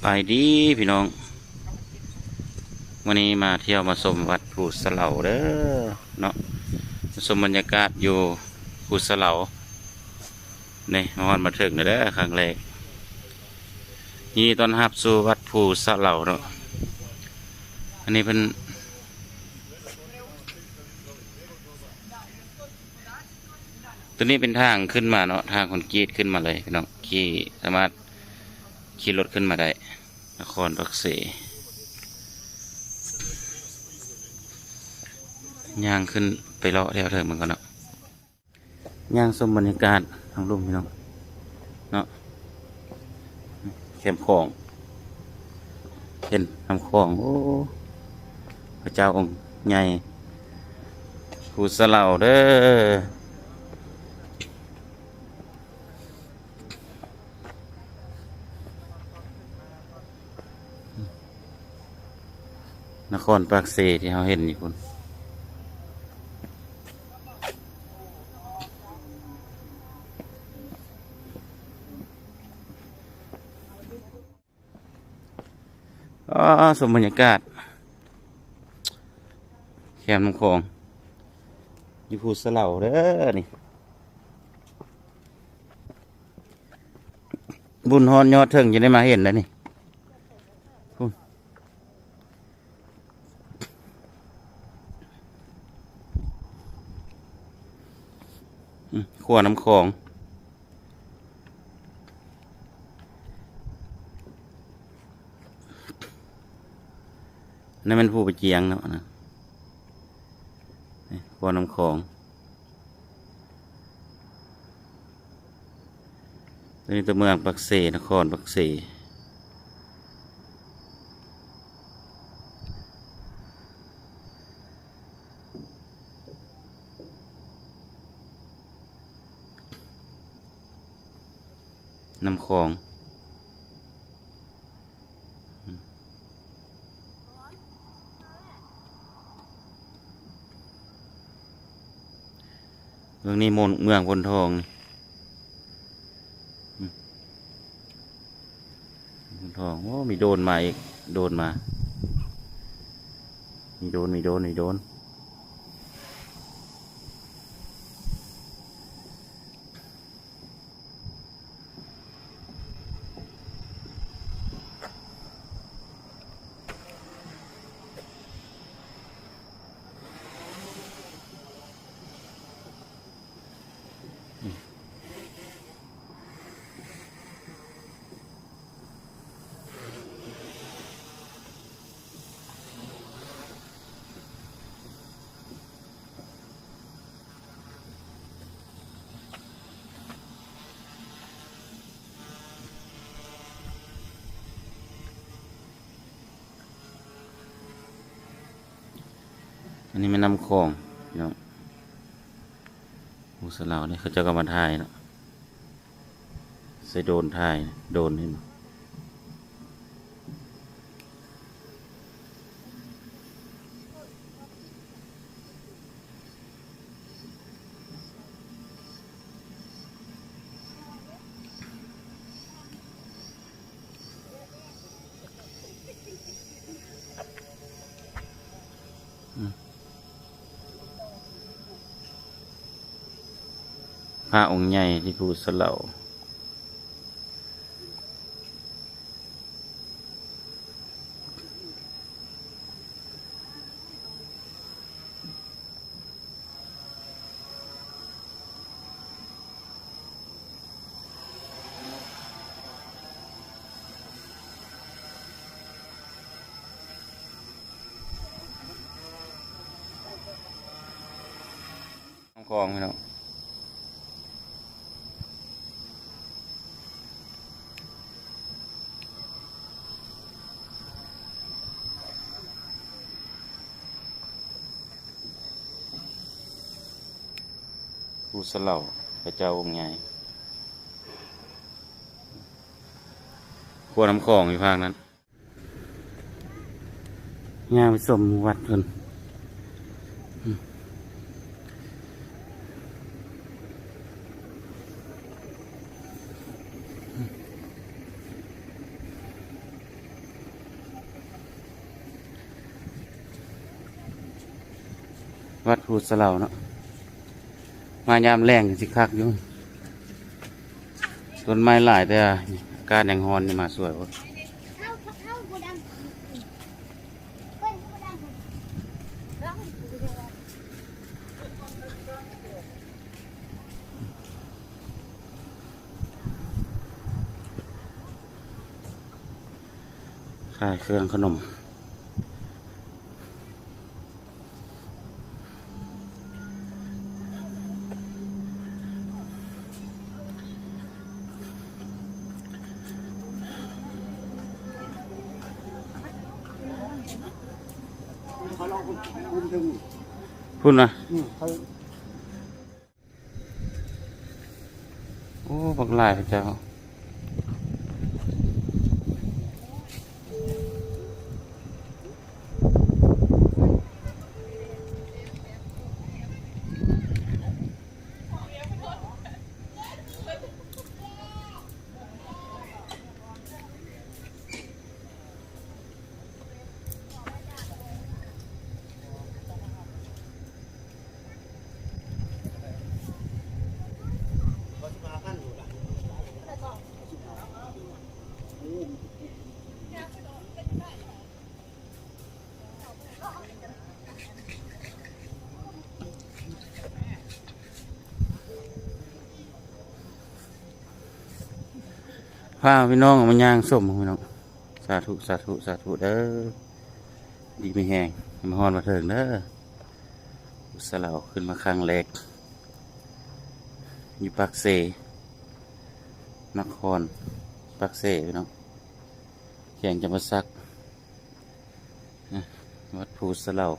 ບາຍດີພີ່ນ້ອງ, ມື້ນີ້ມາທ່ຽວມາຊົມວັດພູສະເຫຼົາເດີເນາະ, ມາຊົມບັນຍາກາດຢູ່ພູສະເຫຼົາ. ນີ້ມາຮອດມາເຖິງແລ້ວເດີ ຄັ້ງແລກ. ຍິນດີຕ້ອນຮັບສູ່ວັດພູສະເຫຼົາເນາະ. ອັນນີ້ເພິ່ນ ຕົວນີ້ເປັນທາງຂຶ້ນມາເນາະ, ທາງຄອນກຣີດຂຶ້ນມາເລີຍພີ່ນ້ອງ, ຂີ່ ສາມາດຂີ່ລົດຂຶ້ນມາໄດ້. ນະຄອນປາກເຊ ຍ່າງຂຶ້ນໄປເລາະແຖວເທິງເບິ່ງກ່ອນເນາະ, ຍ່າງຊົມບັນຍາກາດທາງລຸ່ມພີ່ນ້ອງເນາະ. ແຄມຂອງ ເຫັນນ້ຳຂອງ. ໂອ້ ພະເຈົ້າອົງໃຫຍ່ ພູສະເຫຼົາເດີ. ນະຄອນປາກເຊທີ່ເຮົາເຫັນຢູ່ພຸ້ນ. ອໍ ຊົມບັນຍາກາດແຄມນ້ຳຂອງຢູ່ພູສະເຫຼົາເດີນີ້. ບຸນຮອດຍອດເທິງຈະໄດ້ມາເຫັນໄດ໋ນີ້. ພຸ້ນ ອືມ ຂົວນ້ຳຂອງ. ນັ້ນແມ່ນພູປະຈຽງເນາະ ນີ້ຂົວນ້ຳຂອງ. ຕົວນີ້ຕົວເມືອງປາກເຊ, ນະຄອນປາກເຊ. ນ້ຳຂອງ. ເບິ່ງນີ້ ໂມນ ເມືອງໂພນທອງນີ້. ອືມ ໂພນທອງ. ໂອ້ ມີໂດຣນມາອີກ, ໂດຣນມາ. ມີໂດຣນ ມີໂດຣນ ມີໂດຣນ. ອັນນີ້ແມ່ນນ້ຳຂອງພີ່ນ້ອງ. ໂອ້ ສາວລາວນີ້ເຂົາເຈົ້າກໍມາຖ່າຍເນາະ, ໃຊ້ໂດຣນຖ່າຍ. ໂດຣນເຫັນບໍ່? ພະອົງໃຫຍ່ທີ່ພູສະເຫຼົາ. ນ້ຳຂອງພີ່ນ້ອງ. ພູສະເຫຼົາ ພະເຈົ້າອົງໃຫຍ່ ຂົວນ້ຳຂອງຢູ່ພາກນັ້ນ. ຍ່າງໄປຊົມວັດເພິ່ນ. ອືມ. ວັດພູສະເຫຼົາເນາະ ມາຍາມແລ້ງຊິຄັກຢູ່ ຕົ້ນໄມ້ຫຼາຍ ແຕ່ອາກາດຍັງຮ້ອນ ນີ້ມາສວຍໂພດ. ຂາຍເຄື່ອງຂະໜົມ. ພຸ້ນນະ. ໂອ້ ບັກຫຼາຍເຈົ້າ. ພາພີ່ນ້ອງມາຍ່າງຊົມພີ່ນ້ອງ. ສາທຸ ສາທຸ ສາທຸເດີ ຢູ່ດີມີແຮງ ໃຫ້ມາຮອດມາເຖິງເດີ. ສະເຫຼົາຂຶ້ນມາຄັ້ງແລກ ຢູ່ປາກເຊ ນະຄອນປາກເຊພີ່ນ້ອງ ແຂວງຈຳປາສັກ ວັດພູສະເຫຼົາ.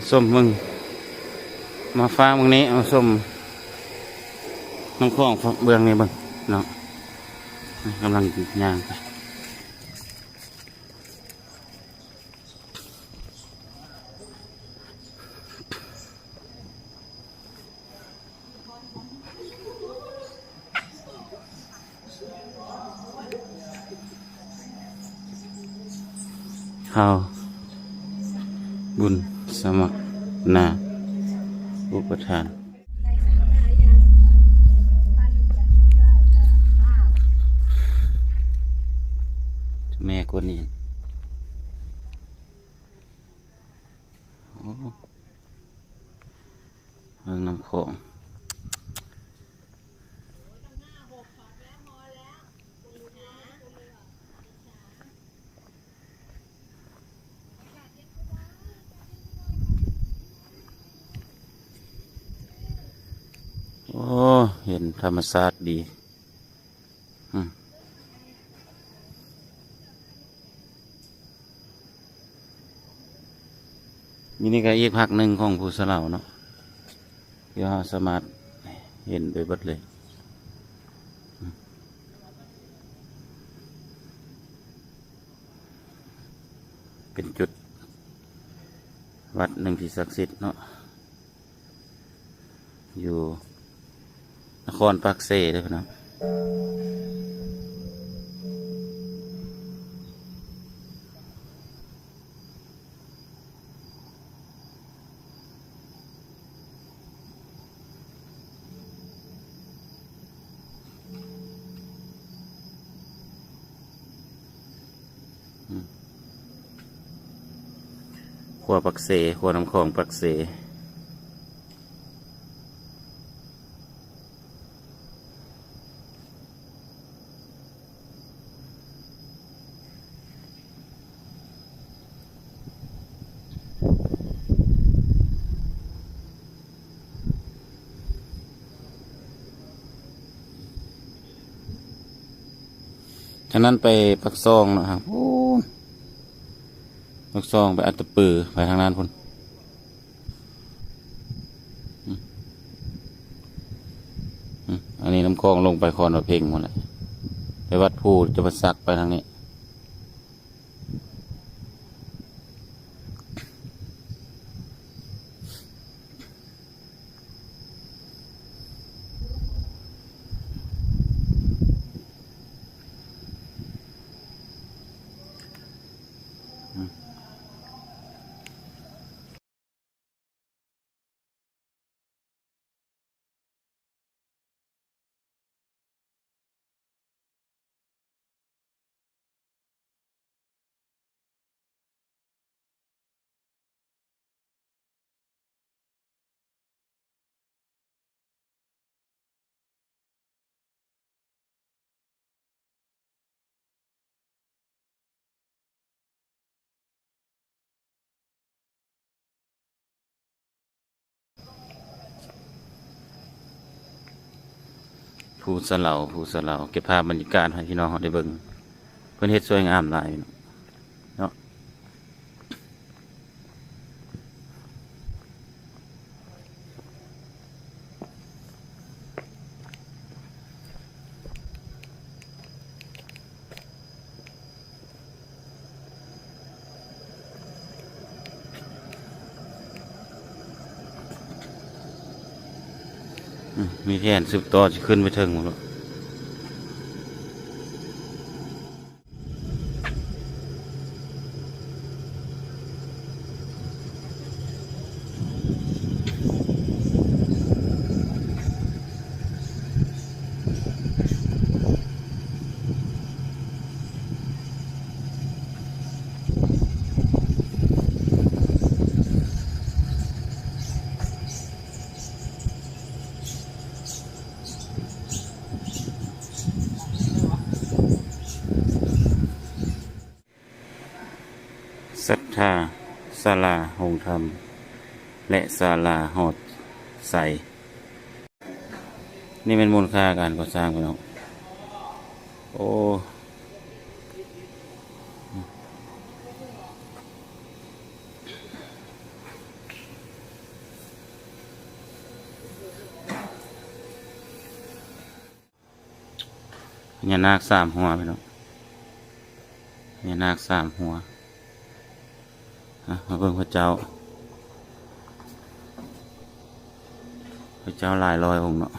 ຊົມເບິ່ງ ມາຟ້າເບິ່ງນີ້ ມາຊົມນ້ຳຂອງເບື້ອງນີ້ເບິ່ງເນາະ ກຳລັງຍ່າງໄປ. ເຮົາບຸນສະໝັກໜ້າອຸປະທານ ແມ່ກວນອິມ. ໂອ້ ເບິ່ງນ້ຳຂອງ. ໂອ້ ເຫັນທຳມະຊາດດີ. ອືມ ນີ້ກະອີກພັກໜຶ່ງຂອງພູສະເຫຼົາເນາະ ທີ່ເຮົາສາມາດເຫັນໄປເບິດເລີຍ. ອືມ ເປັນຈຸດວັດໜຶ່ງທີ່ສັກສິດເນາະ. ຢູ່ນະຄອນປາກເຊເດີພີ່ນ້ອງ. ຂົວປາກເຊ ຂົວນ້ຳຂອງປາກເຊ. ອ ອັນນັ້ນໄປປາກຊ່ອງເນາະ ໂອ້ ປາກຊ່ອງໄປອັດຕະປື ໄປທາງນັ້ນພຸ້ນ. ອືມ ອືມ ອັນນີ້ນ້ຳຂອງລົງໄປຄອນວັດເພັງພຸ້ນແຫຼະ ໄປວັດພູຈຳປາສັກ ໄປທາງນີ້. ພູສະເຫຼົາ ພູສະເຫຼົາ ເກັບພາບບັນຍາກາດໃຫ້ພີ່ນ້ອງເຮົາໄດ້ເບິ່ງ ເພິ່ນເຮັດສວຍງາມຫຼາຍເນາະ. ອືມ ມີແຜນສືບຕໍ່ ຊິຂຶ້ນໄປເທິງພຸ້ນເນາະ. ສັດທາສາລາໂຮງທຳ ແລະ ສາລາຮອດໄຊ. ນີ້ແມ່ນມູນຄ່າການກໍ່ສ້າງ ພີ່ນ້ອງ. ໂອ້ ພະຍານາກສາມຫົວ ພີ່ນ້ອງ ພະຍານາກສາມຫົວ. ອ່ະ ມາເບິ່ງພະເຈົ້າ ພະເຈົ້າຫຼາຍຮ້ອຍອົງເນາະ.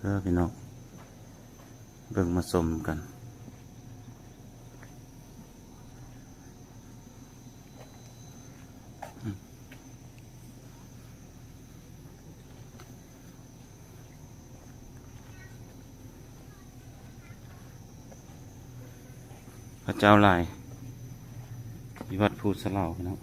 ເດີພີ່ນ້ອງ ເບິ່ງມາຊົມກັນ. ພະເຈົ້າຫຼາຍ ຢູ່ວັດພູສະເຫຼົາເນາະ.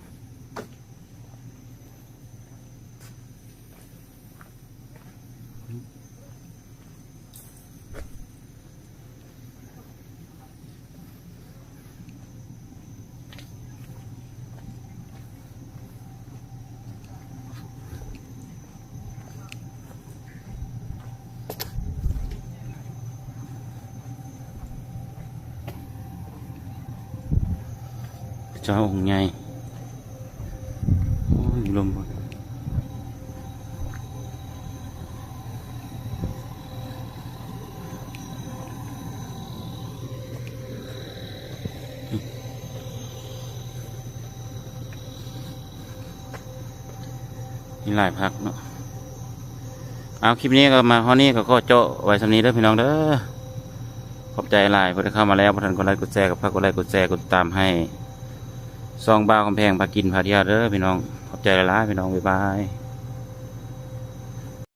ເຈົ້າອົງໃຫຍ່ ໂອ້ຍ ລົມບໍ່. ມີຫຼາຍພັກເນາະ. ເອົາ ຄລິບນີ້ກໍມາຮອດນີ້ ກໍຂໍເຈາະໄວ້ສ່ຳນີ້ເດີພີ່ນ້ອງເດີ. ຂອບໃຈຫຼາຍ ຜູ້ໃດເຂົ້າມາແລ້ວ ບໍ່ທັນກົດໄລກົດແຊ ກໍຝາກກົດໄລກົດແຊ ກົດຕິດຕາມໃຫ້ຊ່ອງບ່າວຄຳແພງພາກິນພາທ່ຽວເດີພີ່ນ້ອງ. ຂອບໃຈຫຼາຍໆ ພີ່ນ້ອງ ບາຍບາຍ.